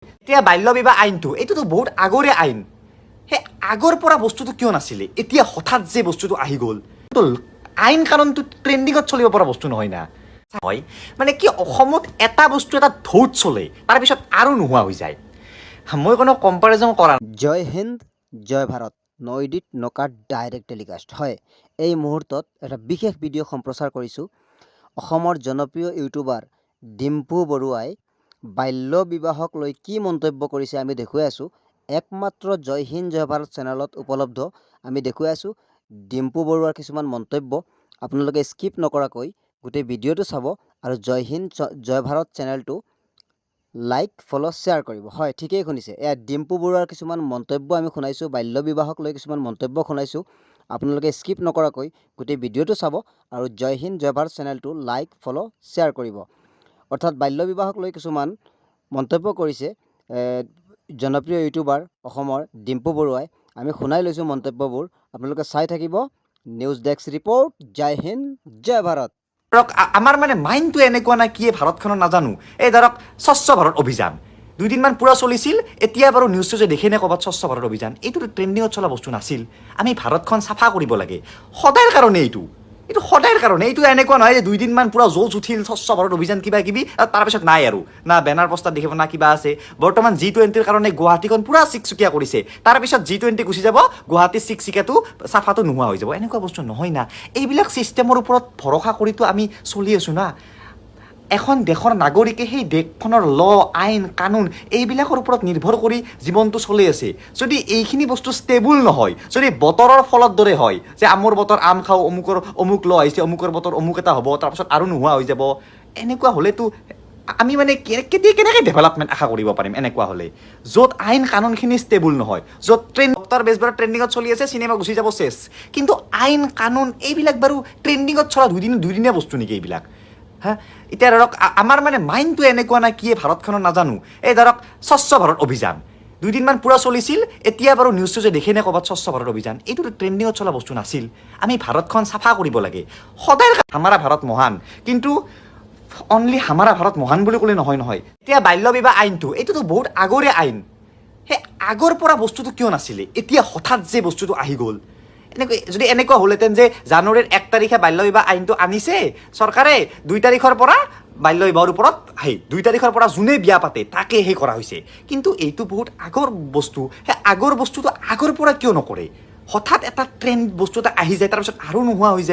এতিয়া বাল্য বিবাহ আইনটো, এইটোতো বহুত আগৰে আইন। সেই আগৰ পৰা বস্তুটো কিয় নাছিলে? এতিয়া হঠাৎ যে বস্তুটো আহি গ'ল? তো আইন কানুনটো ট্ৰেণ্ডিঙত চলিব পৰা বস্তু নহয় না। হয়, মানে কি, অসমত এটা বস্তু এটা ঢৌত চলে, তাৰপিছত আৰু নোহোৱা হৈ যায়। মই কোনো কম্পাৰিজন কৰা জয় হিন্দ, জয় Bharat. No edit, no cut, direct telecast। হয়, এই মুহূৰ্তত এটা বিশেষ ভিডিঅ' সম্প্ৰচাৰ কৰিছোঁ। অসমৰ জনপ্ৰিয় ইউটিউবাৰ ডিম্পু বৰুৱাই বাল্য বিবাহক লৈ কি মন্তব্য কৰিছে, আমি দেখুৱাই আছোঁ। একমাত্ৰ জয় হিন্দ জয় ভাৰত চেনেলত উপলব্ধ। আমি দেখুৱাই আছোঁ ডিম্পু বৰুৱাৰ কিছুমান মন্তব্য। আপোনালোকে স্কিপ নকৰাকৈ গোটেই ভিডিঅ'টো চাব আৰু জয় হিন্দ জয় ভাৰত চেনেলটো লাইক, ফ'ল', শ্বেয়াৰ কৰিব। হয়, ঠিকেই শুনিছে। এয়া ডিম্পু বৰুৱাৰ কিছুমান মন্তব্য আমি শুনাইছোঁ। বাল্য বিবাহক লৈ কিছুমান মন্তব্য শুনাইছোঁ। আপোনালোকে স্কিপ নকৰাকৈ গোটেই ভিডিঅ'টো চাব আৰু জয় হিন্দ জয় ভাৰত চেনেলটো লাইক, ফ'ল', শ্বেয়াৰ কৰিব। অৰ্থাৎ বাল্য বিবাহক লৈ কিছুমান মন্তব্য কৰিছে জনপ্ৰিয় ইউটিউবাৰ অসমৰ ডিম্পু বৰুৱাই। আমি শুনাই লৈছোঁ মন্তব্যবোৰ। আপোনালোকে চাই থাকিব। নিউজ ডেস্ক ৰিপৰ্ট, জয় হিন্দ, জয় ভাৰত। ধৰক, আমাৰ মানে মাইণ্ডটো এনেকুৱা না কি ভাৰতখনত, নাজানো। এই ধৰক স্বচ্ছ ভাৰত অভিযান দুদিনমান পূৰা চলিছিল। এতিয়া বাৰু নিউজটো যে দেখেনে ক'ৰবাত স্বচ্ছ ভাৰত অভিযান? এইটোতো ট্ৰেণ্ডিঙত চলা বস্তু নাছিল। আমি ভাৰতখন চাফা কৰিব লাগে সদায়ৰ কাৰণে। এইটো সদায়ৰ কাৰণে। এইটো এনেকুৱা নহয় যে দুইদিনমান পূৰা জোচ উঠিল, স্বচ্ছ ভাৰত অভিযান কিবা কিবি, আৰু তাৰপিছত নাই আৰু না বেনাৰ পোষ্টাৰ দেখিব, না কিবা আছে। বৰ্তমান জি-20ৰ কাৰণে গুৱাহাটীখন পূৰা চিকচিকীয়া কৰিছে। তাৰপিছত জি-20 গুচি যাব, গুৱাহাটীৰ চিকচিকীয়াটো, চাফাটো নোহোৱা হৈ যাব। এনেকুৱা বস্তু নহয় না। এইবিলাক ছিষ্টেমৰ ওপৰত ভৰসা কৰিতো আমি চলি আছোঁ না। এখন দেশৰ নাগৰিকে সেই দেশখনৰ ল, আইন, কানুন এইবিলাকৰ ওপৰত নিৰ্ভৰ কৰি জীৱনটো চলি আছে। যদি এইখিনি বস্তু ষ্টেবল নহয়, যদি বতৰৰ ফলৰ দৰে হয় যে আমৰ বতৰ আম খাওঁ, অমুকৰ অমুক ল আহিছে, অমুকৰ বতৰ অমুক এটা হ'ব, তাৰপিছত আৰু নোহোৱা হৈ যাব, এনেকুৱা হ'লেতো আমি মানে কেতিয়া কেনেকৈ ডেভেলপমেণ্ট আশা কৰিব পাৰিম? এনেকুৱা হ'লে, য'ত আইন কানুনখিনি ষ্টেবল নহয়, য'ত ট্ৰেণ্ড, ডক্টৰ বেজবৰুৱা ট্ৰেণ্ডিঙত চলি আছে, চিনেমা গুচি যাব, শেষ। কিন্তু আইন কানুন এইবিলাক বাৰু ট্ৰেণ্ডিঙত চলা দুদিনীয়া বস্তু নেকি এইবিলাক? হা, এতিয়া ধৰক, আমাৰ মানে মাইণ্ডটো এনেকুৱা না কি ভাৰতখনত, নাজানো। এই ধৰক স্বচ্ছ ভাৰত অভিযান দুদিনমান পূৰা চলিছিল। এতিয়া বাৰু নিউজটো যে দেখেনে ক'ৰবাত স্বচ্ছ ভাৰত অভিযান? এইটোতো ট্ৰেণ্ডিঙত চলা বস্তু নাছিল। আমি ভাৰতখন চাফা কৰিব লাগে সদায়। হামাৰা ভাৰত মহান, কিন্তু অনলি হামাৰা ভাৰত মহান বুলি ক'লে নহয় নহয়। এতিয়া বাল্য বিবাহ আইনটো, এইটোতো বহুত আগৰে আইন। সেই আগৰ পৰা বস্তুটো কিয় নাছিলে? এতিয়া হঠাৎ যে বস্তুটো আহি গ'ল? এনেকৈ যদি এনেকুৱা হ'লহেঁতেন যে জানুৱাৰীৰ 1 তাৰিখে বাল্য বিবাহ আইনটো আনিছে চৰকাৰে, 2 তাৰিখৰ পৰা বাল্য বিবাহৰ ওপৰত, সেই 2 তাৰিখৰ পৰা যোনে বিয়া পাতে তাকে সেই কৰা হৈছে। কিন্তু এইটো বহুত আগৰ বস্তু। সেই আগৰ বস্তুটো আগৰ পৰা কিয় নকৰে? হঠাৎ এটা ট্ৰেণ্ড বস্তু এটা আহি যায়, তাৰপিছত আৰু নোহোৱা হৈ যায়।